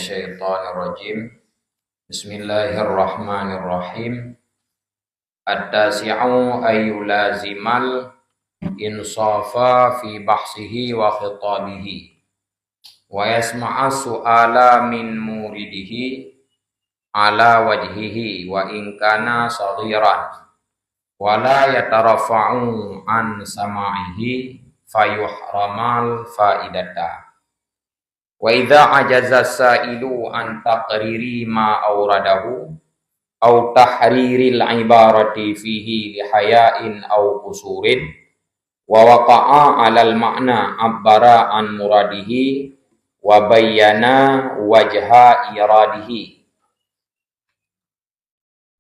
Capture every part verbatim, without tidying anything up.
الشيطان الرجيم. بسم الله الرحمن الرحيم. التاسع أن يلازم الإنصاف في بحثه وخطابه، ويسمع السؤال من مورده على وجهه وإن كان صغيرا، ولا يترفع عن سماعه فيحرم الفائدة. وإذا عجز السائل عن تقرير ما أورده أو تحرير العبارة فيه لحياء أو قصور، ووقع على المعنى عبر عن مراده وبين وجه إيراده،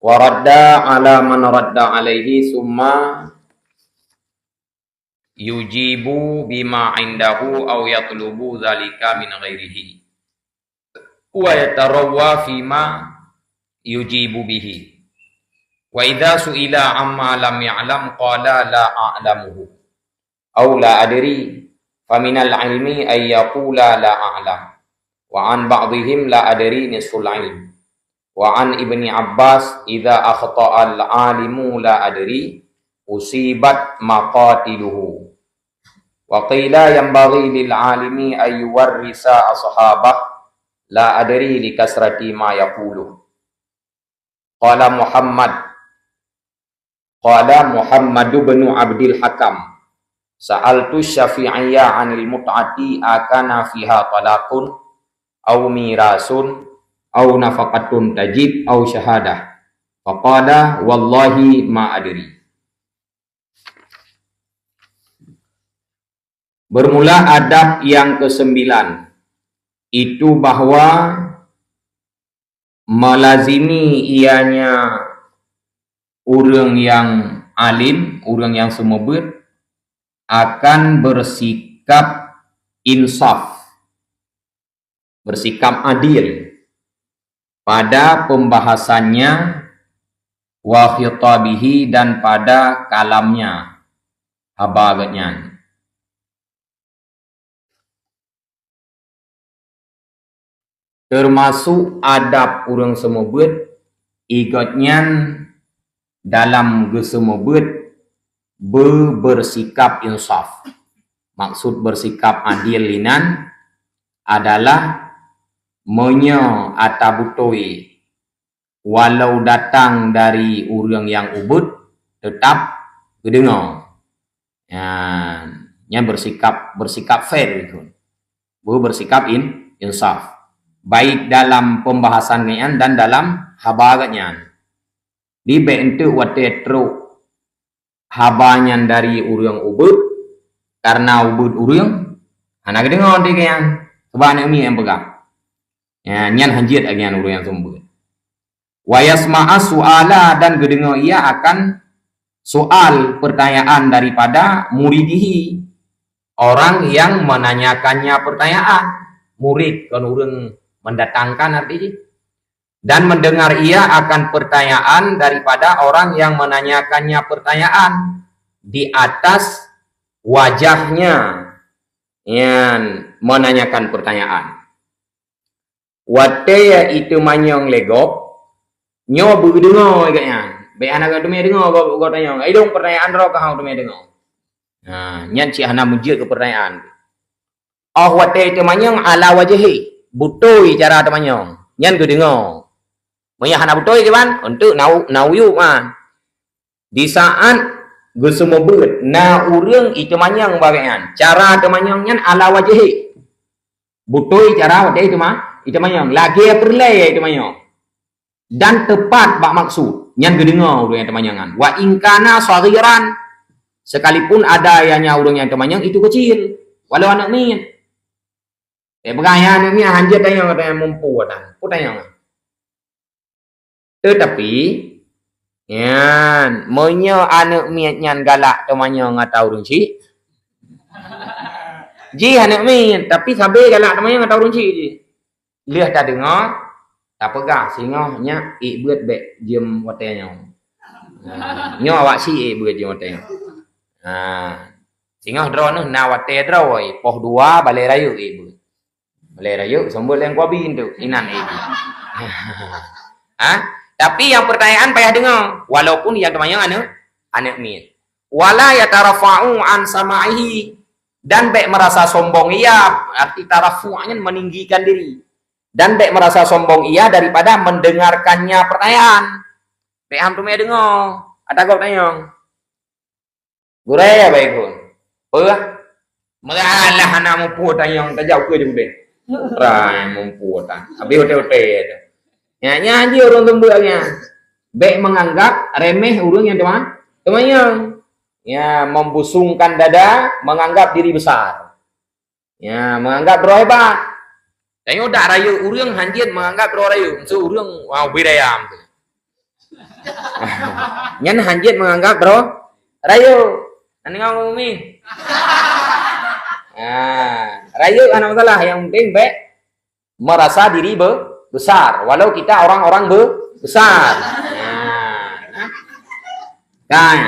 ورد على من رد عليه ثم يجيب بما عنده أو يطلب ذلك من غيره، ويتروى فيما يجيب به. وإذا سئل عما لم يعلم قال لا أعلمه أو لا أدري، فمن العلم أن يقول لا أعلم، وعن بعضهم لا أدري نصف العلم، وعن ابن عباس إذا أخطأ العالم لا أدري أصيبت مقاتله. وقيل ينبغي للعالم أن يورث أصحابه لا أدري لكثرة ما يقوله. قال محمد، قال محمد بن عبد الحكم، سألت الشافعي عن المتعة أكان فيها طلاق أو ميراث أو نفقة تجب أو شهادة، فقال والله ما أدري. Bermula adab yang kesembilan, itu bahwa melazimi ianya ureuëng nyang alim, ureuëng nyang seumeubeuet, akan bersikap insaf, bersikap adil pada pembahasannya, wa khitabihi, dan pada kalamnya, haba geuhnyan. Teumasuk adab ureuëng seumeubeuet, gobnyan dalam geuseumeubeuet beu-, bersikap insaf. Maksud bersikap adil inan adalah meunyoe ata beutôi walau datang dari ureuëng nyang ubeuet, teutap geudeungoe. Nyan, nyan bersikap, bersikap fair itu. Beu-, bersikap in-, insaf. Baik dalam pembahasan nyan dan dalam haba geuhnyan. Di bék enteuk watée trok haba nyan dari ureuëng ubeuet, karena ubeuet ureuëng, hana geudeungoe di geuhnyan, sabab aneuk miet nyang peugah. Ya, nyan hanjeuet lagée nyan ureuëng nyang seumeubeuet. Wa yasma'a su'ala, dan geudeungoe ia akan soal, pertanyaan, daripada muridihi, orang yang menanyakannya pertanyaan. Murid kon ureuëng mendatangkan arti jih. Dan mendengar ia akan pertanyaan daripada orang yang menanyakannya pertanyaan di atas wajahnya yang menanyakan pertanyaan. Watée iteumanyong lé gob, nyoe beudeungoe geuhnyan. Bék hana geuteumé deungoe gob, gob tanyong. Idong pertanyaan droe ka hana teumé deungoe. Nah, nyan cit hana meujeuet keu pertanyaan. Oh watée teumanyong ala wajhi, beutôi cara teumanyong. Nyan geudeungoe. Meunyoe hana beutôi kiban, untuk nau-, nauyup man. Di saat geuseumeubeuet, na ureuëng iteumanyong bak geuhnyan. Cara teumanyong nyan ala wajhi. Beutôi cara watée iteuma-, iteumanyong. Lagée peureulée iteumanyong. Dan teupat bak maksud. Nyan geudeungoe ureuëng nyang teumanyong nyan. Wa in kana shaghiran, sekalipun ada ianya ureuëng nyang teumanyong itu kecil. Walau aneuk miet. Eh, peugah nyan aneuk miet hanjeuet tanyong, tanyong mumpung watée. Peue tanyong? Teutapi, nyan, meunyoe aneuk miet nyan galak teumanyong ata ureuëng chik, jih aneuk miet, tapi sabe galak teumanyong ata ureuëng chik jih. Lheueh tadeungoe, tapeugah singoh nyak ék beuet bék jeuem watée nyoe. Ha, nyoe awak chik ék beuet jeuem watée nyoe. Ha, singoh droeneuh na watée droe, poh dua balée rayeuk ék beuet. Lé rayeuk sambot lé kuabi tu, inan eh. Ha? Tapi nyang peurtanyaan payah deungoe, walaupun nyang teumanyong aneuk, aneuk miet. Wala yatarafa'u an sama'ihi, dan bék merasa sombong ia, arti tarafu' nyan meninggikan diri. Dan bék merasa sombong ia daripada mendengarkannya pertanyaan. Bék ham teumé deungoe, ata gob tanyong. Gurée ya baik pun. Peue? Meuralah hana muphom tanyong tajak ukeue jeuet. Rai muphom tan. Habis hotel-hotel tu. Ya, nyan jih ureuëng tumbeuek nyan. Bék menganggap remeh ureuëng nyang teuma-, teumanyong. Ya, membusungkan dada, menganggap diri besar. Ya, menganggap droe hebat. Tanyoe dak rayeuk ureuëng hanjeuet menganggap droe rayeuk. Meuseu ureuëng, wah, ubé dayam tu. Nyan hanjeuet menganggap droe rayeuk. Hana ngau umi. Ha, rayeuk hana masalah, yang penting bék merasa diri be-, besar, walau kita orang-orang be-, besar. Ha. Kan?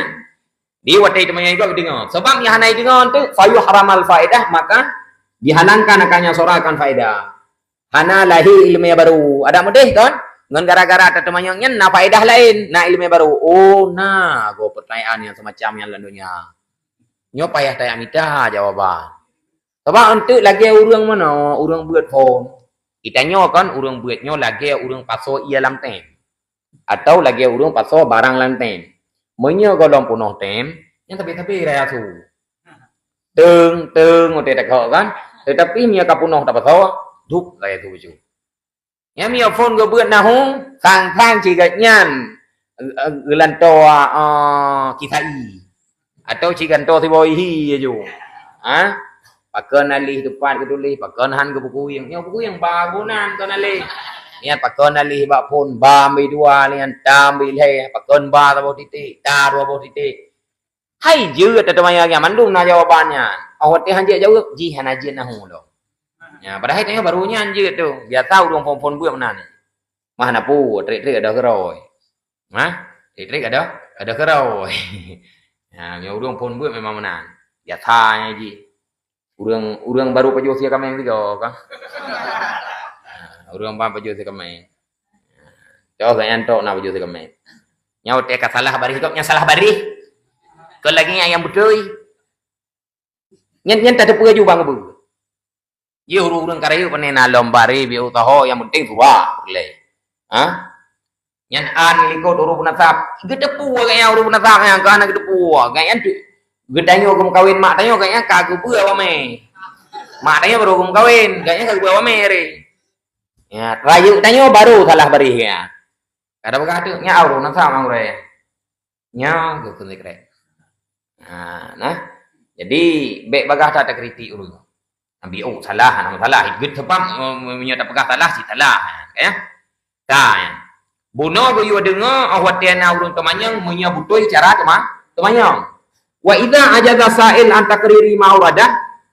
Di watée teumanyong juga deungoe. Sebab nyang hana deungoe tu, fayuhramal faedah, maka dihalangkan akannya seurang akan faedah. Hana lahé iéleumé baru. Adak meudeh kon? Ngon gara-gara tateumanyong nyan na faedah laén, na iéleumé baru. Oh, na go pertanyaan nyang semacam nyan lam donya. Nyoe payah tajak mita jawaban. Sabab eunteuk lagée ureuëng meunoe, ureuëng beuet phon. Geutanyoe kon ureuëng beuet nyoe lagée ureuëng pasoe ié lam tem. Atau lagée ureuëng pasoe barang lam tem. Meunyoe gohlom peunoh tem, nyan tabe-tabe raya su. Teung, teung, watée takok kan. Tetapi meunyoe ka peunoh tapasoe, dup raya su baju. Nyan meunyoe phon geubeuet nahu, sang-sang cit gobnyan, eh, geulantoe, eh, kisai. Atau cit gantoe siboh ihi laju. Ha? Pakon aléh teumpat geutuléh, pakon han geupeukuyeng. Nyoe peukuyeng ba geunan kon aléh. Nyan pakon aléh bak phon, ba ambi dua, nyan ta ambi lhée, pakon ba saboh titék, ta dua boh titék. Hai jeuet teuma nyan mandum na jawaban nyan. Oh, watée han jeuet jaweueb, jih hana jeuet nahu lom. Ya, padahai tanyoe baru nyan jeuet tu. Biasa ureuëng phon-phon beuet meunan. Mah na pu, trik-trik ada keurôi. Mah, trik-trik ada, ada keurôi. Ya, meunyoe ureuëng phon beuet memang meunan. Biasanya jih. Ureuëng, ureuëng baru pajoh sie kaméng tiga ka. Ha, ureuëng ban pajoh sie kaméng. Cok gobnyan tok na pajoh sie kaméng. Nyoe watée ka salah baréh, gobnyan salah baréh. Kon lagée nyan nyang beutôi. Nyan, nyan tateupeue aju bang bu. Ye ureuëng-ureuëng ka rayeuk pane na lom baréh bieu taho nyang penting suah lé. Ha? Nyan an likot ureuëng peunasab. Geuteupeue gobnyan ureuëng peunasab nyan ka hana geuteupeue. Gobnyan tu geutanyoe geumeukawen mak tanyoe gobnyan ka geubeue awak mé. Mak tanyoe baru geumeukawen, gobnyan ka geubeue awak mé re. Ya, rayeuk tanyoe baru salah baréh ya. Kada peugah tu, nya ureuëng peunasab mang re. Nya geukheun sikrek. Ha, nah. Jadi bék bagah that takritik ureuëng. Nabi, oh, salah, hana masalah. Geuteupam, meunyoe tapeugah salah, cit salah. Ya. Ka, ya. Bunoe geuyue deungoe, oh, watée na ureuëng teumanyong, meunyoe beutôi cara teuma-, teumanyong. Wa idza ajaza sa'il an taqriri ma auradah,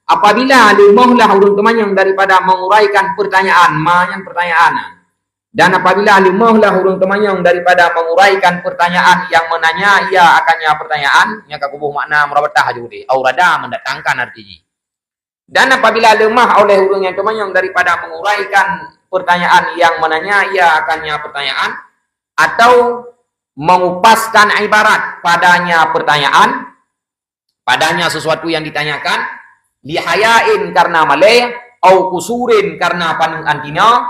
apabila leumohlah ureuëng teumanyong daripada menguraikan pertanyaan, ma nyan pertanyaan. Dan apabila leumohlah ureuëng teumanyong daripada menguraikan pertanyaan yang menanya ia akannya pertanyaan, nyang ka kuboh makna murabatah jih, aurada mendatangkan arti jih. Dan apabila lemah oleh ureuëng nyang teumanyong daripada menguraikan pertanyaan yang menanya ia akannya pertanyaan, atau mengupaskan ibarat padanya pertanyaan, padanya sesuatu yang ditanyakan, lihayain karena malée, au kusurin karena paneuk antina,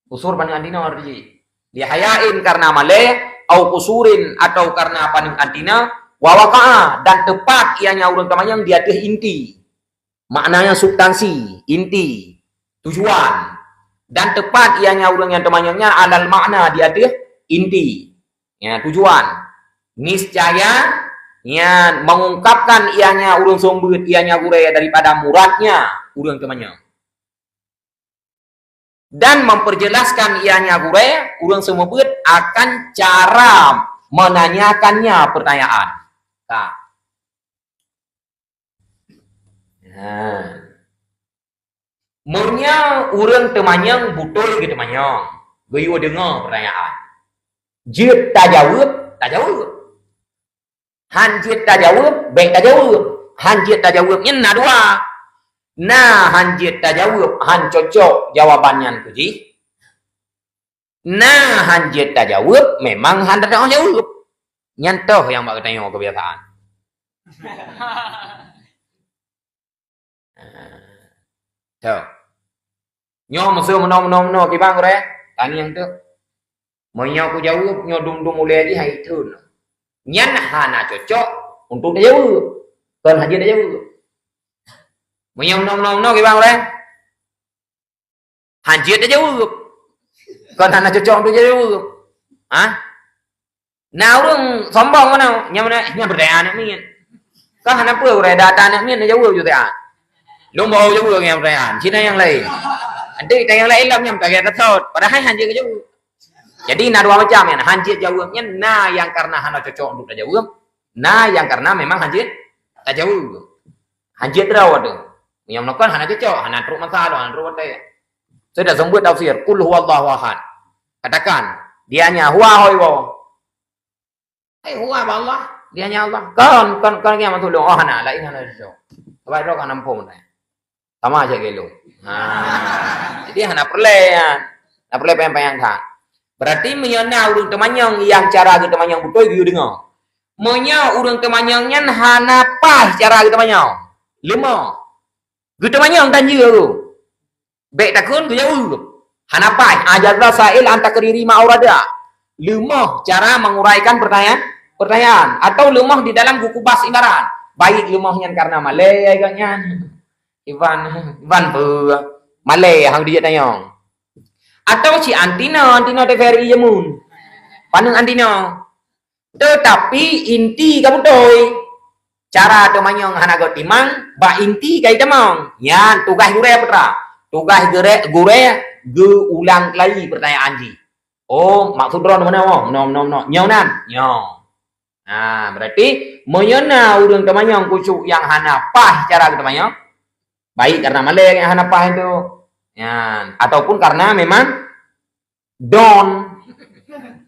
kusur paneuk antina arti jih. Lihayain karena malée, au kusurin atau karena paneuk antina, wa waqa'a, dan teupat ianya ureuëng teumanyong di ateueh inti. Maknanya substansi, inti, tujuan. Dan teupat ianya ureuëng nyang teumanyong nyan alal makna di ateueh inti. Ya, tujuan. Niscaya nyan mengungkapkan ianya ureuëng seumeubeuet ianya gurée daripada muratnya ureuëng teumanyong. Dan memperjelaskan ianya gurée ureuëng seumeubeuet akan cara menanyakannya pertanyaan. Ka. Nah. Meunyoe ureuëng teumanyong beutôi geuteumanyong, geuyue deungoe pertanyaan. Jeuet tajaweueb, tajaweueb. Han jeuet tajaweueb, bék tajaweueb. Han jeuet tajaweueb nyan na dua. Na han jeuet tajaweueb, han cocok jawaban nyan keu jih. Na han jeuet tajaweueb, memang han teutoh jaweueb. Nyan toh nyang bak geutanyoe kebiasaan. Toh. Nyoe meuseu meunoe, meunoe, meunoe, kiban gurée, tangieng teuh. Meunyoe kujaweueb, nyoe dum-dum ulée jih han jeuet theun. Nyan hana cocok untuk tajaweueb. Kon han jeuet tajaweueb. Meunyoe meunoe, meunoe, meunoe, kiban gurée, han jeuet tajaweueb. Kon hana cocok untuk tajaweueb. Ha? Na ureuëng sombong meunoe, nyang meunoe, nyang beutanyaan aneuk miet. Kan hana peue uroe data aneuk miet neujaweueb ju teuan. Lôn bawa jaweueb nyang beutanyaan, cit na nyang laén. Adak nyang laén lom nyang tagak tasot, padahai han jeuet jaweueb. Jadi na dua macam nyan, han jeuet jaweueb nyan, na nyang karena hana cocok untuk tajaweueb, na nyang karena memang han jeuet tajaweueb. Han jeuet droe tu. Nyang meunoe kan hana cocok, hana trok masa lom, hana trok watée. Saya dah sebut tafsir, "Qul huwallahu ahad." Katakan, "Dia hanya huwa hoi wo." Hai huwa ba Allah, dia hanya Allah. Kon, kon, kon nyang maksud lôn. Oh, hana, laén hana cocok. Sebab droe kan nampu meunan. Sama aja gelo. Ha. Jadi hana peureulée nyan. Hana peureulée panyang-panyang that. Berarti meunyoe na ureuëng teumanyong nyang cara geuteumanyong beutôi geuyue deungoe. Meunyoe ureuëng teumanyong nyan hana paih cara geuteumanyong, leumoh, geuteumanyong tan jeuet tu. Bék takheun geujaweueb. Hana paih, ajaza sa'il an takriri ma aurada. Leumoh cara menguraikan pertanyaan, pertanyaan atau leumoh di dalam geukeubah ibarat. Baik leumoh nyan karena malée gobnyan. Iban, iban peue? Malée han dijak tanyong. Atau si anti na, anti na T V R I jameun. Paneuk anti na. Teutapi inti ka beutôi. Cara teumanyong hana goe timang, bak inti ka itamong. Nyan tugaih gurée peue teuma? Tugaih gurée, gurée geuulang keulayi peurtanyaan jih. Oh, maksud droeneuh meunoe, meunoe, meunoe, meunoe. Nyoe nan, nyoe. Nah, berarti meunyoe na ureuëng teumanyong khusyuk nyang hana paih cara geuteumanyong, baik karena malée nyang hana paih tu. Nyan, ataupun karena memang don,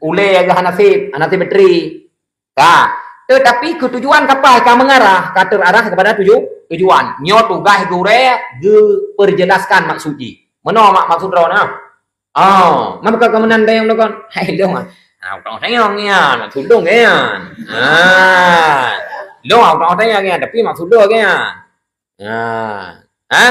ulée geuh hana sép, hana sép bateri. Ka. Tetapi keu tujuan ka paih, ka mengarah, ka terarah kepada tuju-, tujuan. Nyoe tugaih gurée geuperjelaskan maksud jih. Meunoe mak-, maksud droeneuh. Oh, maka ka meunan dayang dokon. Hai dong. Ah, utang sayang ya, nak tudung ya. Ah. Dong utang sayang ya, tapi maksud dong ya. Ha. Ha?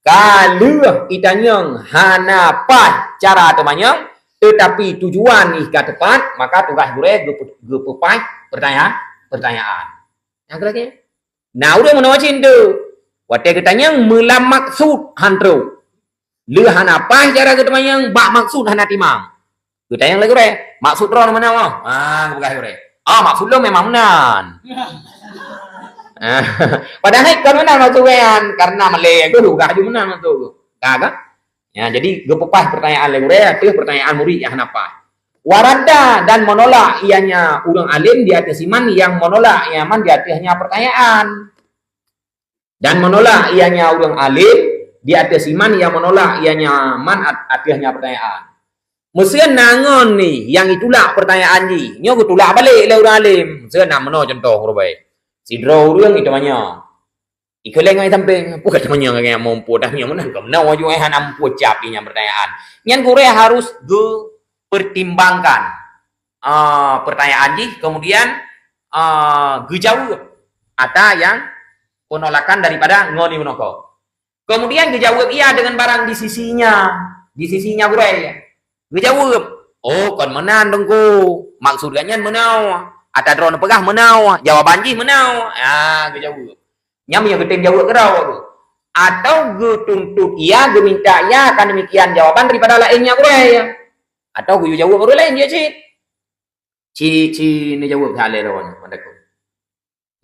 Ka lheueh itanyong hana paih cara teumanyong, teutapi tujuan jih ka teupat, maka tugaih gurée geupe-, geupeupaih peurtanya-, peurtanyaan. Nyang keulakée. Na ureuëng meunoe cit tu. Watée geutanyong meulam maksud han trok. Lheueh hana paih cara geuteumanyong, bak maksud hana timang. Geutanyong lé gurée, "Maksud droeneuh meunan?" Ah, geupeugah gurée, "Ah, maksud lôn memang meunan." Ah, padahai kon meunan maksud gobnyan, karena malée geuh, geupeugah ju meunan maksud geuh. Ka, ka? Ya, jadi geupeupaih peurtanyaan lé gurée ateueh peurtanyaan murit nyang hana paih. Waradda, dan menolak ianya ureuëng alim di ateueh siman nyang menolak ianya man di ateuehnya peurtanyaan. Dan menolak ianya ureuëng alim di ateueh siman nyang menolak ianya man at-, ateuehnya peurtanyaan. Meuseu na ngon ni nyang itulak peurtanyaan jih, nyoe geutulak balek lé ureuëng alim. Meuseu na meunoe cuntoh gurée. Sidroe ureuëng iteumanyong. Ikeuleng ngon sampéng, "Peue ka teumanyong lagée nyan, mumpung dah nyoe meunan ka meunoe ju ai hana mumpung cap inya peurtanyaan." Nyan gurée harus geupertimbangkan, ah, peurtanyaan jih, kemudian, ah, geujaweueb ata nyang penolakan daripada ngon ni meunoe. Kemudian geujaweueb ia dengan barang di sisinya, di sisinya gurée. Geujaweueb, "Oh, kon meunan Teungku, maksud gobnyan meunoe, ata droeneuh peugah meunoe, jawaban jih meunoe." Ah, geujaweueb. Nyan meunyoe geutem jaweueb keudroe tu. Atau geutuntut ia, geuminta ia akan demikian jawaban daripada laén nyang gurée. Atau geuyue jaweueb ureuëng laén jih cit. Ci, ci neujaweueb that lé droeneuh, pada ku.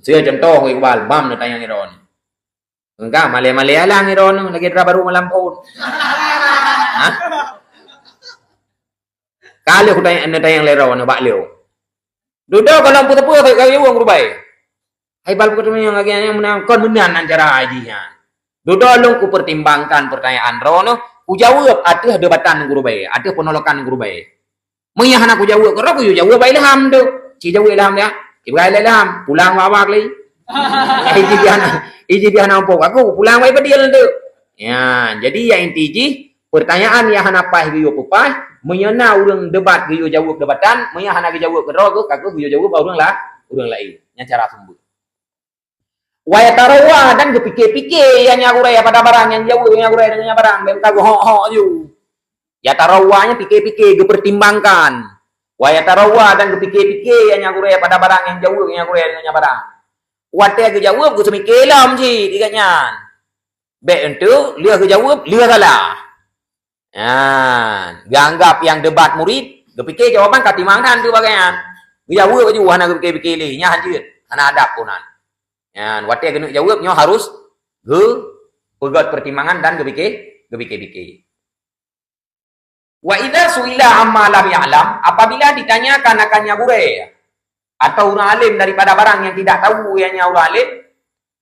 Sigoe cuntoh Iqbal, bam neutanyong droeneuh. Engka malée-malée alang droeneuh lagée dara barô malam phon. Hah? Ka lheueh kutanyong, neutanyong lé droeneuh bak lheueh. Dudoe gohlom peue-peue ka jaweueb gurée. Hai bal peue teumanyong lagée nyan meunan, kon meunan cara jih nyan. Dudoe lôn kupertimbangkan peurtanyaan droeneuh, kujaweueb ateueh deubatan gurée, ateueh penolakan gurée. Meunyo hana kujaweueb, keu droe kujaweueb bak Ilham tu. Ci jaweueb Ilham dia. Ibrahim Ilham, pulang bak awak lé. Ai jih dia. Iji pih hana muphom, ka geupulang bak padil tu. Ya, jadi nyang inti jih, pertanyaan nyang hana paih geuyue peupaih, meunyoe na ureuëng debat geuyue jaweueb debatan, meunyoe hana geujaweueb keudroe, ka geuh geuyue jaweueb bak ureuëng la-, ureuëng laén. Nyan cara seumeubeuet. Wa yatarawwa, dan geupike-pike nyang gurée pada barang nyang jaweueb nyang gurée deungon barang, bèk ka geuhok-hok ju. Yatarawwa nyan pike-pike, geupertimbangkan. Wa yatarawwa, dan geupike-pike nyang gurée pada barang nyang jaweueb nyang gurée deungon barang. Watée geujaweueb, geuseumiké lom cit gobnyan. Bèk enteuk lheueh geujaweueb, lheueh salah. Nyan, geuanggap nyang debat murit, geupike jawaban ka timang that tu bagai nyan. Geujaweueb ju hana geupike-pike lé, nyan jeuet, hana adab pun nyan. Nyan, watée keuneuk jaweueb nyoe harus geupeugét pertimbangan dan geupike, geupike-pike. Wa idza su'ila amma lam ya'lam, apabila ditanyakan akan nyang gurée atau ureuëng alim daripada barang yang tidak tahu nyang ureuëng alim,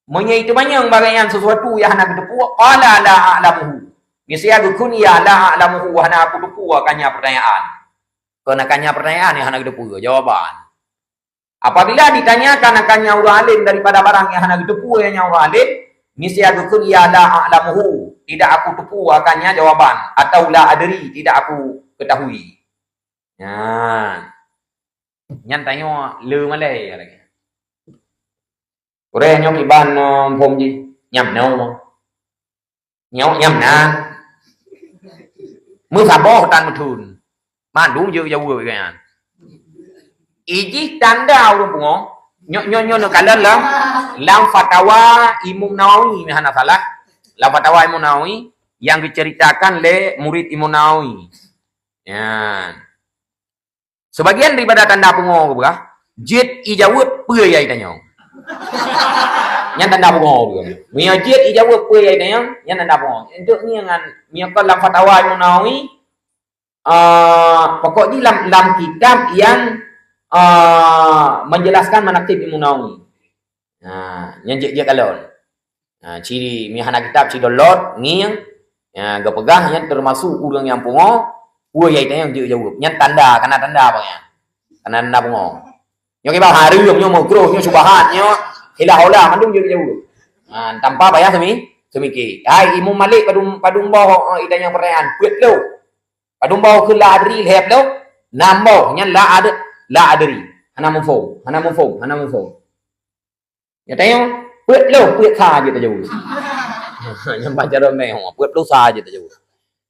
meunyoe teumanyong bagai nyan sesuatu nyang hana geuteupeue, qala la a'lamuhu. Miseue geukheun, "Ya, la a'lamuhu, hana aku teupeue akan nyan pertanyaan." Kon akan nyan pertanyaan nyang hana geuteupeue jawaban. Apabila ditanyakan akan nyang ureuëng alim daripada barang nyang hana geuteupeue nyang ureuëng alim, miseue geukheun, "Ya, la a'lamuhu, tidak aku teupeue akan nyan jawaban," atau "La adri, tidak aku ketahui." Nyan. Nyan tanyoe le malée lagée. Ureuëng nyoe kiban, eh, phom jih. Nyam nyoe. Nyoe nyam na. Meusaboh tan meuthon. Mandum jeuet jaweueb nyan. Ijih tanda ureuëng pungo. Nyoe, nyoe, nyoe neukalon lam, lam fatawa Imam Nawawi, hana salah. Lam fatawa Imam Nawawi yang diceritakan lé murid Imam Nawawi. Nyan. Sebagian daripada tanda pungo geupeugah, jeuet ijaweueb peue nyang itanyong. Nyan tanda pungo geupeugah. Meunyoe jeuet ijaweueb peue nyang itanyong, nyan tanda pungo. Untuk ni ngan, meunyoe kon lam fatawa Imam Nawawi, eh, pokok jih lam, lam kitab yang, eh, menjelaskan manaqib Imam Nawawi. Ha, nyan jeuet-jeuet kalon. Ha, ci, meuhana kitab ci download, ngieng. Ha, geupeugah nyan teumasuk ureuëng nyang pungo, peue nyang itanyong jeuet jaweueb. Nyan tanda, kana tanda apa nyan? Kana tanda pungo. Nyoe kiban hareuem, nyoe makruh, nyoe syubhat, nyoe khilaf aula, mandum jeuet jaweueb. Ha, tanpa payah semi-, semiké. Hai Imam Malik padum, padum boh, eh, itanyong pertanyaan, peuet ploh. Padum boh keu la adri, lhèe ploh, nam boh, nyan la ad-, la adri. Hana muphom, hana muphom, hana muphom. Nyan tanyong, peuet ploh, peuet sa jeuet tajaweueb. Nyan baca ron meh, peuet ploh sa jeuet tajaweueb.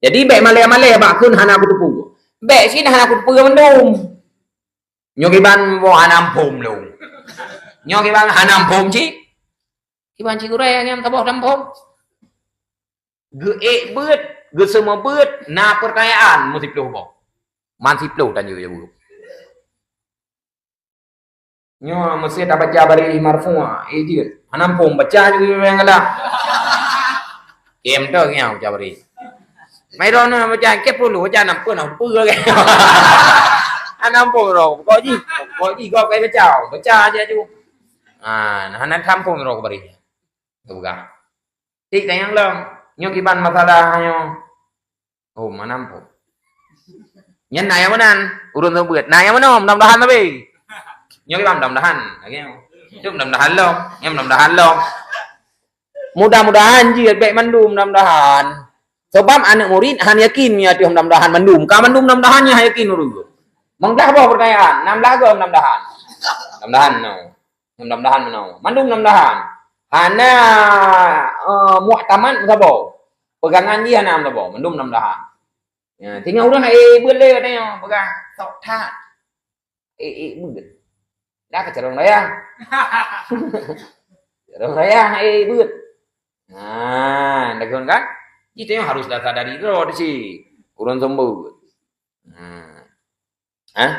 Jadi, bèk malèe-malèe bak kheun hana kuteupeue. Bèk cit hana kuteupeue mandum. Nyoe kiban boh hana muphom lôn. Nyoe kiban hana muphom cit. Kiban cit gurèe nyang saboh hana muphom. Geuék beuet, geuseumeubeuet, na peurtanyaan meusiploh boh. Man siploh tanyoe jaweueb. Nyoe meusé tabaca baréh marfu', eh, jeuet. Hana muphom, baca jih nyang galak. Kem tu nyang baca baréh. Mai droeneuh baca, ke puluh baca, hana muphom, hana muphom lagèe. Hana muphom droe, pokok jih, pokok jih gob kai baca, baca aja ju. Ha, hana muphom droe baréh. Geupeugah. Tik tanyong lom. Nyoe kiban masalah nyoe. Oh, mana muphom. Nyan na nyang meunan, ureueng seumeubeuet. Na nyang meunoe, mudah-mudahan tapi. Nyoe kiban mudah-mudahan. Lagèe nyoe. Tu mudah-mudahan lom. Nyan mudah-mudahan lom. Mudah-mudahan jeuet bèk mandum mudah-mudahan. Sebab aneuk murit han yakin nyan ateueh mudah-mudahan mandum. Ka mandum mudah-mudahan nyan han yakin ureueng. Meunggah boh peurtanyaan, nam lagoe mudah-mudahan. Mudah-mudahan no. Mudah-mudahan meunoe. Mandum mudah-mudahan. Hana, eh, muktamad meusaboh. Peugangan jih hana meusaboh. Mandum mudah-mudahan. Ya, tinggai ureueng, eh, beuet lé katanya. Peugah, sok that. Eh, eh, beuet. Dah ke carông raya. Carông raya, eh, beuet. Nah, dah kan? Kita yang harus dah sadari droe di sini. Ureueng seumeubeuet. Nah. Hah?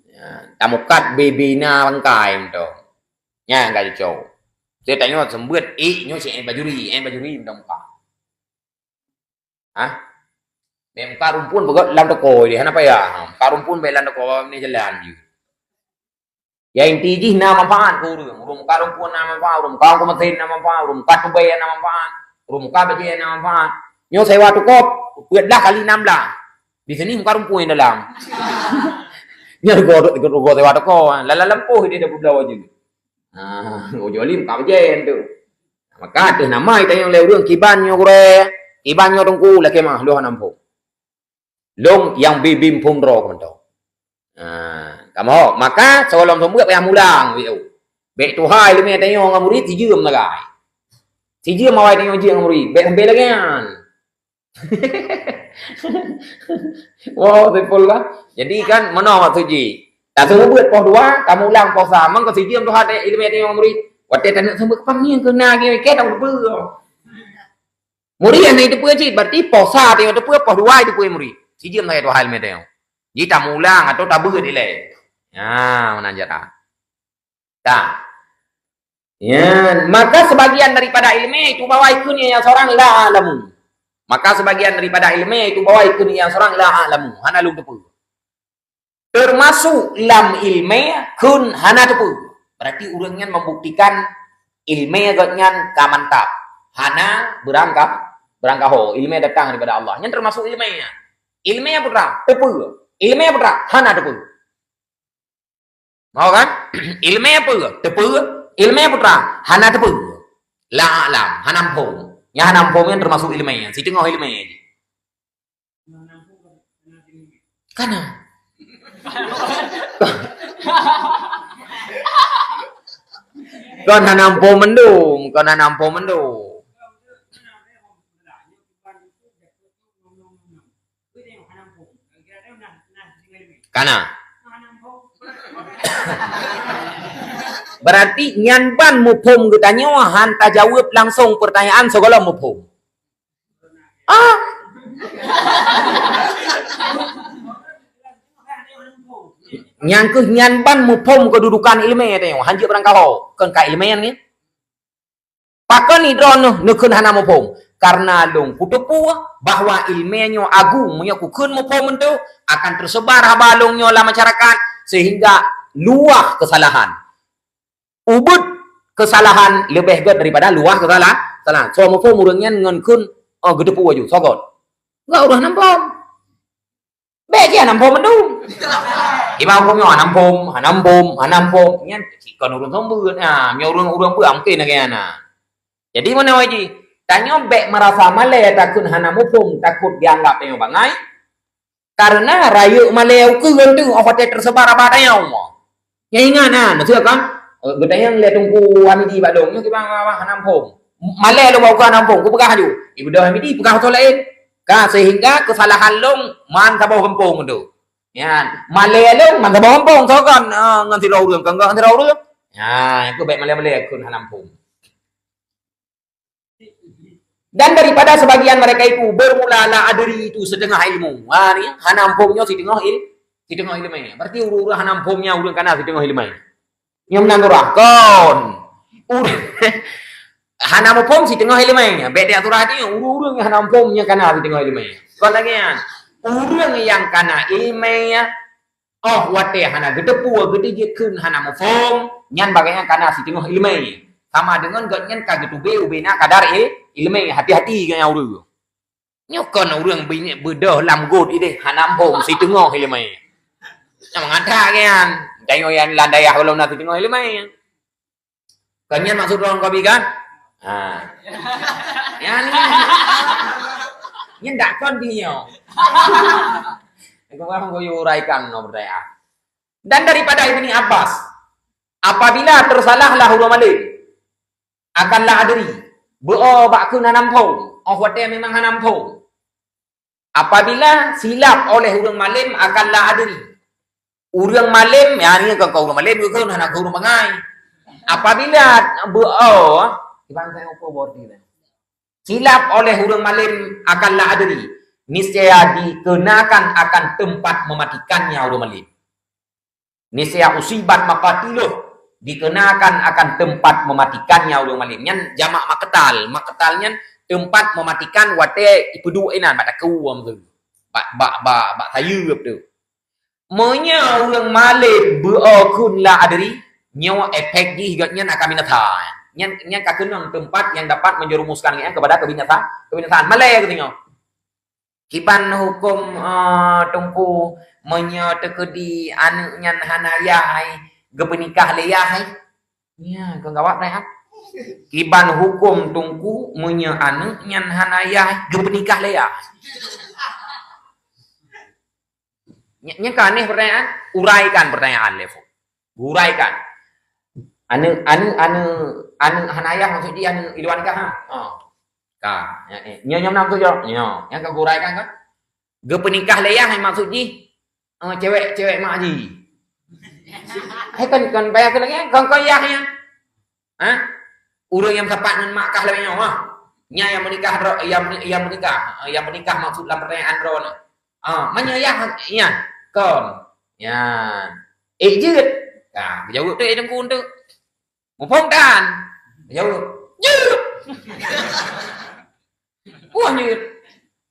Ya, tamukat bibina bangkai mantong. Nyan ka cocok. Saya tanya seumeubeuet, eh, nyoe si eh bajuri, eh bajuri mantong muka. Hah? Bèk muka rumpun beugöt lam toko deh, hana payah. Muka rumpun bèk lam toko, ni jalan je. Ya inti jih na manfaat keu ureueng. Ureueng muka rumpun na manfaat, ureueng muka mesin na manfaat, ureueng muka tubèe na manfaat, ureueng muka bajèe na manfaat. Nyoe sewa toko, peuet blah kali nam blah. Di sini muka rumpun dalam. Nyan rugoe, rugoe sewa toko, lala lampu dia dah beubloe je. Ha, ujoe lé muka bajèe tu. Maka ateueh nama itanyong lé ureuëng kiban nyoe gurée, kiban nyoe teungku, lakée meuah lôn hana muphom. Lôn nyang bi-bi muphom droe keumantoe. Ha, kamoe, maka sigohlom seumeubeuet payah mulang, wieu. Bék tuha iéleumé tanyoe ngon murit sijeuem sagai. Sijeuem awai tanyoe jeuet ngon murit, bék sampoe lagée nyan. Wow, Saifullah. Jadi kan meunoe maksud jih. Taseumeubeuet poh dua, kamulang poh sa, mangko sijeuem tuha iéleumé tanyoe ngon murit. Watée taneuk seumeubeuet pang ngieng keu na geuh, keu tamu teupeu. Murit hana jiteupeue cit, berarti poh sa tanyoe teupeu, poh dua jiteupeue murit. Sijeuem sagai tuha iéleumé tanyoe. Jih tamulang atawa tabeuet ilée. Nyan meunan cara. Ka. Ya, maka sebagian daripada iéleumé itu bahwa ikun yang seorang la alamu. Maka sebagian daripada iéleumé itu bahwa ikun yang seorang la alamu. Hana lôn teupeu. Termasuk lam iéleumé kheun hana teupeu. Berarti ureuëng nyan membuktikan iéleumé gobnyan ka mantap. Hana beurangka, beurangkaho. Iéleumé datang daripada Allah. Nyan termasuk iéleumé nyan. Iéleumé peue teuma? Teupeu. Iéleumé peue teuma? Hana teupeu. Mau kan? Iéleumé peue? Teupeu. Iéleumé peue teuma? Hana teupeu. La alam, hana muphom. Nyang hana muphom nyan termasuk iéleumé nyan. Siteungoh iéleumé jih. Kana. Kon hana muphom mandum, kon hana muphom mandum. Kana. Berarti nyan ban muphom geutanyoe han tajaweueb langsong pertanyaan sigohlom muphom. Ah. Nyang keuh nyan ban muphom keududukan iéleumé tanyoe, hanjeuet beurangkaho, kon ka iéleumé nyan. Pakon droeneuh neukheun hana muphom? Karena lôn kuteupeu bahwa iéleumé nyoe agung, meunyoe kukheun muphom meunteuh, akan tersebar haba lôn nyoe lam masyarakat, sehingga luwah keusalahan. Ubit keusalahan leubeh gét daripada luwah keusala-, kesalahan. Soe muphom ureuëng nyan ngon kheun, oh, geuteupeu laju, soe gét? Enggak, ureuëng hana muphom. Bék cit hana muphom mandum. Imam huköm nyoe hana muphom, hana muphom, hana muphom. Nyan cit kon ureuëng sombeuet. Ha, meunyoe ureuëng, ureuëng peue mungken lagée nyan. Jadi meunoe jih, tanyoe bék meurasa malée takheun hana muphom, takot dianggap tanyoe bangai. Karena rayeuk malée ukeue teuh óh watée teusebar haba tanyoe. Nyang ingat na, na seuh kan? Eh, geutanyong lé Teungku Hamidi bak lôn, nyoe kiban hana muphom. Malée lôn bak ukeue hana muphom, kupeugah laju. Ibeudôh Hamidi peugah soe laén. Ka, sehingga keusalahan lôn man saboh gampông teuh. Nyan, malée lôn man saboh gampông, soe kon, eh, ngon sidroe ureuëng, kon ngon sidroe ureuëng. Nyan, keu bék malée-malée kheun hana muphom. Dan daripada sebagian mereka itu bermula la adri itu setengah ilmu. Ha, ni, hana muphom nyoe siteungoh il-, siteungoh iéleumé. Berarti ureuëng-ureuëng hana muphom nyan ureuëng kana siteungoh iéleumé. Nyoe meunan surah kon. Ur-, hana muphom siteungoh iéleumé. Bék jak surah nyoe, ureuëng-ureuëng nyang hana muphom nyan kana siteungoh iéleumé. Kon lagée nyan. Ureuëng nyang kana iéleumé, óh watée hana geuteupeu, geuteujeuet kheun hana muphom, nyan bagaih nyan kana siteungoh iéleumé. Sama deungon gobnyan ka geutubée ubena kadar il-, iéleumé, hati-hati gobnyan ureuëng. Nyoe kon ureuëng beudôh lam got idéh hana muphom siteungoh iéleumé. Nyang meunan that nyan, tanyoe nyang lam dayah gohlom na siteungoh iéleumé. Kon nyan maksud droe kabi kan? Ha. Nyan ni. Nyan dak kon di nyoe. Aku paham kau yuk uraikan no berdaya. Dan daripada Ibni Abbas, apabila tersalahlah ureuëng malém akan la adri, beu-o bak kheun hana muphom, óh watée memang hana muphom. Apabila silap oleh ureuëng malém akan la adri. Ureuëng malém, ya, ni kon keu ureuëng malém, kon hana keu ureuëng bangai. Apabila beu-o, iban saya upo bot ni. Silap oleh ureuëng malém akan la adri. Niscaya dikenakan akan tempat mematikannya ureuëng malém. Niscaya usibat maqatiluh, dikenakan akan tempat mematikannya ureuëng malém. Nyan jamak maqtal. Maqtal nyan tempat mematikan watée ipeuduek inan bak takue meukeue. Bak, bak, bak, bak sayeuep tu. Meunyoe ureuëng malém beu-o kheun la adri, nyoe efek jih gobnyan akan binasa. Nyan, nyan ka keunong tempat yang dapat menjerumuskan gobnyan kepada kebinasa-, kebinasaan. Malée geutanyoe. Kiban huköm, eh, Teungku, meunyoe teukeudi aneuëk nyan hana yah hai, geupeunikah lé yah hai? Nya, kon gawat dah, ha? Kiban huköm Teungku meunyoe aneuk nyan hana yah geupeunikah lé yah? Nya, nyan ka aneh pertanyaan, uraikan pertanyaan lé Fu. Uraikan. Aneuk, aneuk, aneuk, aneuk hana yah maksud jih aneuk di luwa nikah, ha? Ha. Ka, nya, eh, nyoe, nyoe na maksud jih. Nyoe, nyang ka uraikan kan? Geupeunikah lé yah maksud jih, eh, cewek, cewek mak jih. Hai kan, kan payah keu lagèe, kon, kon yah nyan. Ha? Ureueng nyang sapat ngon mak kah lagèe nyoe, ha? Nyan nyang meunikah dro-, nyang meuni-, nyang meunikah, ha, nyang meunikah maksud lam pertanyaan droeneuh. Ha, meunyoe yah, nyan, kon. Nyan. Eh, jeuet. Ka, geujaweueb teuk eh teungku teuk. Muphom tan? Geujaweueb. Jeuet. Wah, jeuet.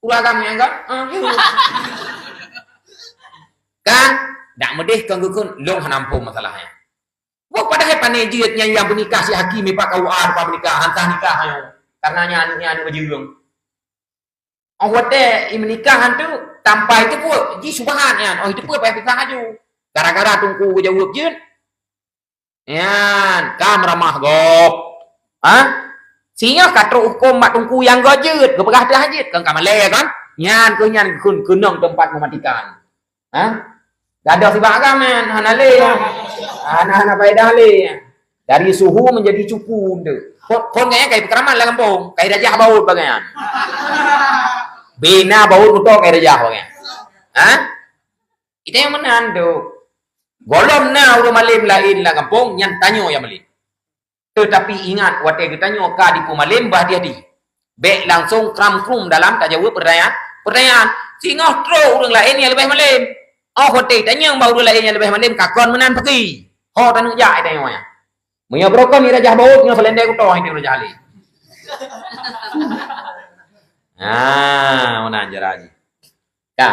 Ureueng agam nyan kan? Ha, jeuet. Kan? Dak meudeh kon geukheun, lôn hana muphom masalah nyan. Wah, padahai pane jeuet nyan nyang beunikah si hakim ipak K U A rupa beunikah, han sah nikah nyoe. Karena nyan aneuk nyan aneuk bajeueng. Oh watèe i meunikah nyan tu, tanpa iteupeue, jih syubhat nyan. Oh iteupeue payah pisah laju. Gara-gara teungku geujaweueb jeuet. Nyan, ka meuramah gob. Ha? Singoh ka trok huköm bak teungku nyang gob jeuet, geupeugah teuh jeuet, kon ka malèe kan? Nyan keuh nyan keu-, keunong teumpat meumatikan. Ha? Gadoh sibak agam nyan, hana lé. Hana, hana faedah lé. Dari suhu menjadi cupu nyan. Kon, kon gobnyan ka ipeukaramat lam gampông, ka irajah baut bagai nyan. Bina baut moto ka irajah bagai nyan. Ha? Itanyong meunan tu. Gohlom na ureueng malém laén lam gampông, nyan tanyoe nyang malém. Teutapi ingat, watèe geutanyoe ka dipeumalém, beuhati-hati. Bèk langsong kram-krum dalam tajaweueb peurtanyaan, peurtanyaan. Singoh trok ureueng laén nyang leubeh malém. Oh watèe tanyong bak ureueng laén nyang leubeh malém, ka kon meunan peuki. Ho taneuk jak tanyoe nyan. Meunyoe barokon irajah baut, nyoe seulendei kutoh irajah lé. Ah, meunan cara jih. Ka.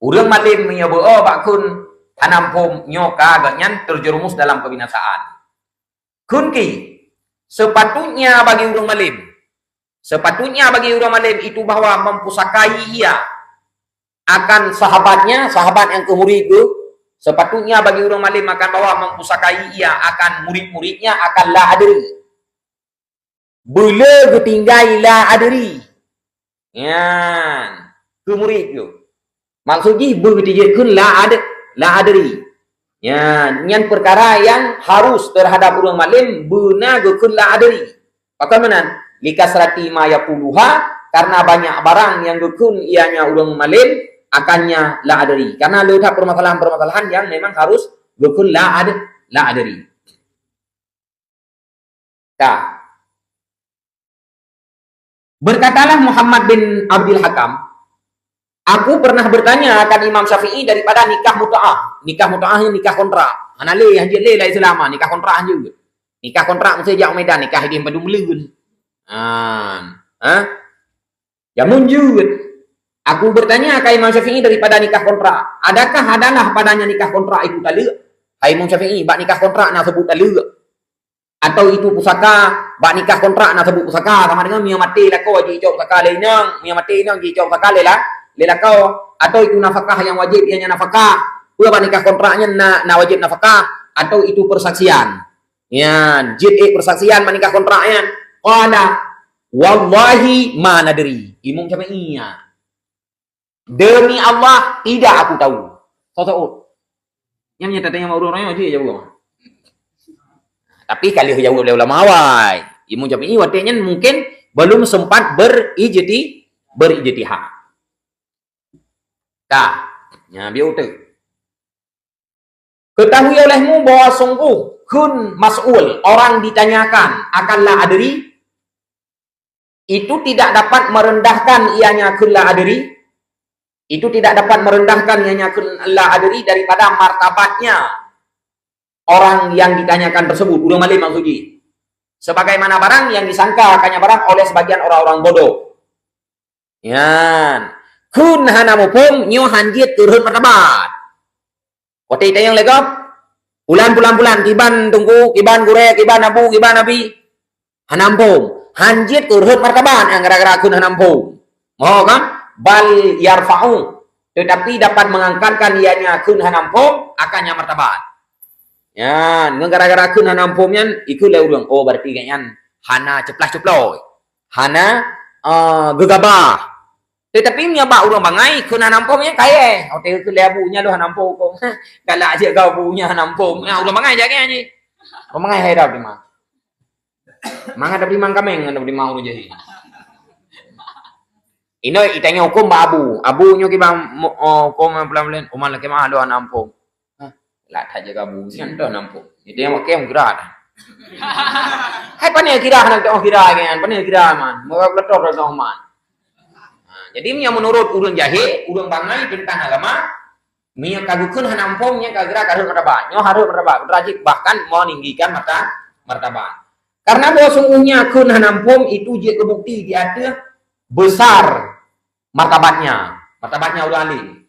Ureueng malém meunyoe beu-o bak kheun hana muphom, nyoe ka gobnyan terjerumus dalam kebinasaan. Kheun ki, sepatutnya bagi ureueng malém, sepatutnya bagi ureueng malém itu bahwa mempusakai ia akan sahabatnya, sahabat nyang keu murid geuh, sepatutnya bagi ureueng malém akan bahwa mempusakai ia akan murid-muridnya akan la adri. Beuleu geutinggai la adri. Nyan, keu murid geuh. Maksud jih beugeutinjeuet kheun la ad-, la adri. Nyan, nyan peukara nyang harus terhadap ureueng malém beuna geukheun la adri. Pakon meunan? Likasrati ma yaquluha, karena banyak barang nyang geukheun ianya ureueng malém akannya la adri. Karena le that permasalahan-permasalahan nyang memang harus geukheun la ad-, la adri. Ka. Berkatalah Muhammad bin Abdul Hakam, "Aku pernah bertanya akan Imam Syafi'i daripada nikah mut'ah." Nikah mut'ah ni nikah kontrak. Hana lé, hanjeuet lé lam Islam ah, nikah kontrak hanjeuet. Nikah kontrak mesti jak Medan, nikah idéh padum buleuen. Ha. Ha? Jameun jeuet. Aku bertanya akan Imam Syafi'i daripada nikah kontrak. Adakah adalah padanya nikah kontrak itu taleuek? Hai Imam Syafi'i, bak nikah kontrak na seubut taleuek? Atau itu pusaka, bak nikah kontrak na seubut pusaka, sama dengan meunyoe maté lakoe jicok pusaka lé inong, meunyoe maté inong jicok pusaka lé la-, lé lakoe, atau itu nafakah yang wajib, ianya nafakah. Peue bak nikah kontrak nyan na, na wajib nafakah, atau itu persaksian. Nyan, jeuet ék persaksian bak nikah kontrak nyan. Qala, "Wallahi ma nadri." Imam Syafi'i nyan. "Demi Allah, tidak aku tahu." Sosok. Nyan nyata tanya ureueng-ureueng jih jaweueb. Tapi ka lheueh jaweueb lé ulama awai. Imam Syafi'i watèe nyan mungkin belum sempat berijti-, berijtihad. Ka. Nya, biôh teuk. Ketahui olehmu bahwa sungguh kheun mas'ul, orang ditanyakan, akan la adri, itu tidak dapat merendahkan ianya kheun la adri, itu tidak dapat merendahkan ianya kheun la adri daripada martabatnya orang yang ditanyakan tersebut, ureueng malém maksud jih. Sebagaimana barang yang disangka akannya barang oleh sebagian orang-orang bodoh. Nyan. Kheun hana muphom, nyoe hanjeuet keu rhot martabat. Watèe itanyong lé gob, "Pulan, pulan, pulan, kiban teungku, kiban gurèe, kiban abu, kiban abi?" Hana muphom. Hanjeuet keu rhot martabat nyang gara-gara kheun hana muphom. Moho kan? Bal yarfa'u. Tetapi dapat mengangkatkan ianya kheun hana muphom akan nyang martabat. Nyan, ngon gara-gara kheun hana muphom nyan, ikheun lé ureuëng, "Oh, berarti gobnyan hana ceuplah-ceuploe. Hana, eh, geugabah." Tetapi meunyoe bak ureuëng bangai, kheun hana muphom nyan kayée. Oh, teuka lé abu nyan lôn hana muphom kong. Galak jeuet keu abu nyan hana muphom. Nah, ureuëng bangai jak nyan jih. Ureuëng bangai hai dah terima. Mangat dah terima kaméng, dah terima ureuëng jahé. Inoe itanyong huköm bak abu. Abu nyoe kiban mo-, oh, huköm pelan-pelan, umat lakée mah lôn hana muphom. Hah, lah that jaga abu, sinan dah hana muphom. Jadi nyang makai meugira dah. Hai pane kira hana teuh kira kan, pane kira man. Meuga peulatôh dah man. Ha, jadi meunyoe meunurot ureuëng jahé, ureuëng bangai teuntang agama, meunyoe ka geukheun hana muphom, nyan ka geura ka rhot martabat. Nyoe harhot martabat, beurajik bahkan meninggikan marta-, martabat. Karena bahwa sungguhnya kheun hana muphom itu jeuet keu bukti di ateueh besar martabatnya, martabatnya ureuëng alim.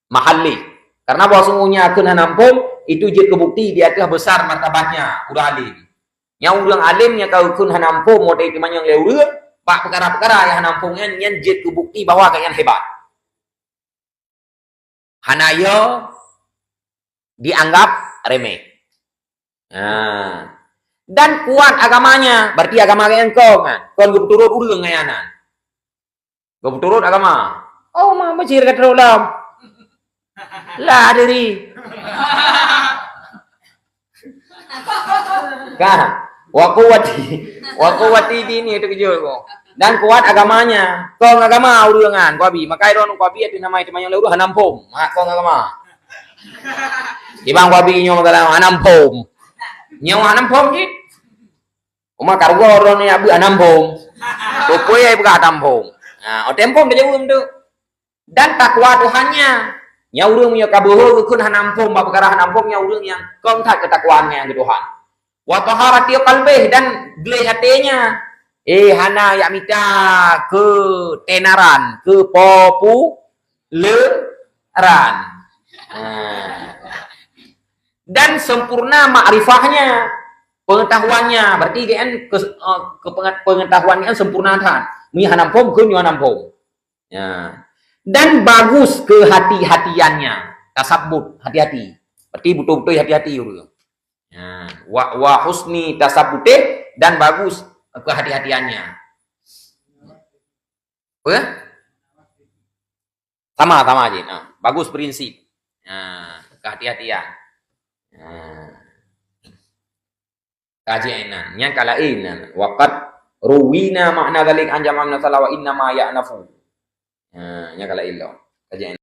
Mahalli. Karena bahwa sungguhnya kheun hana muphom itu jeuet keu bukti di ateueh besar martabatnya ureuëng alim. Nyang ureuëng alim nyang ka geukheun hana muphom watée teumanyong lé ureuëng, bak peukara-peukara nyang hana muphom nyan, nyan jeuet keu bukti bahwa gobnyan hebat. Hana yo dianggap remeh. Nah. Dan kuat agamanya, berarti agama gobnyan kong kan. Kon geupeuturot ureuëng nyan. Geupeuturot agama. Oh, ma meucir ka trok lom. Lah diri. Kan? Wa quwwati, wa quwwati dini, teukeujot ko. Dan kuat agamanya. Kong agama ureuëng nyan, kuabi. Makai droen kuabi ateueh nama teumanyong lé ureuëng hana muphom. Mak kong agama. Ibang kuabi nyoe masalah hana muphom. Nyoe hana muphom cit. Uma karugo droen nyan beuet hana muphom. Tupui ai peugah hana muphom. Ha, oh, teumpom dah jaweueb tu. Dan takwa Tuhannya. Nyang ureuëng meunyoe ka beuhe geukheun hana muphom, bak peukara hana muphom, nyang ureuëng nyang kong that keutakwaannya nyang keu Tuhan. Wa taharati qalbih, dan gleh atenya. Eh, hana jak mita keutenaran, keupopuleran. Nah. Dan sempurna makrifahnya, pengetahuannya. Berarti kan ke, eh, kepenget-, pengetahuannya sempurna that. Meunyoe hana muphom, kheun nyoe hana muphom. Ya. Dan bagus kehati-hatiannya. Tasabbut, hati-hati. Berarti beutôi-beutôi hati-hati ureuëng. Ya. Wa, wa husni tasabbutih, dan bagus kehati-hatiannya. Apa? Sama, sama je. Nah, bagus prinsip. Nah, kehati-hatian. Nah. Kaji inan, nyang ka laén nan. Wa qad ruwina makna dzalik an jama'ah minassalaf wa inna ma ya'nafu. Ha, nyang ka laén lom. Kaji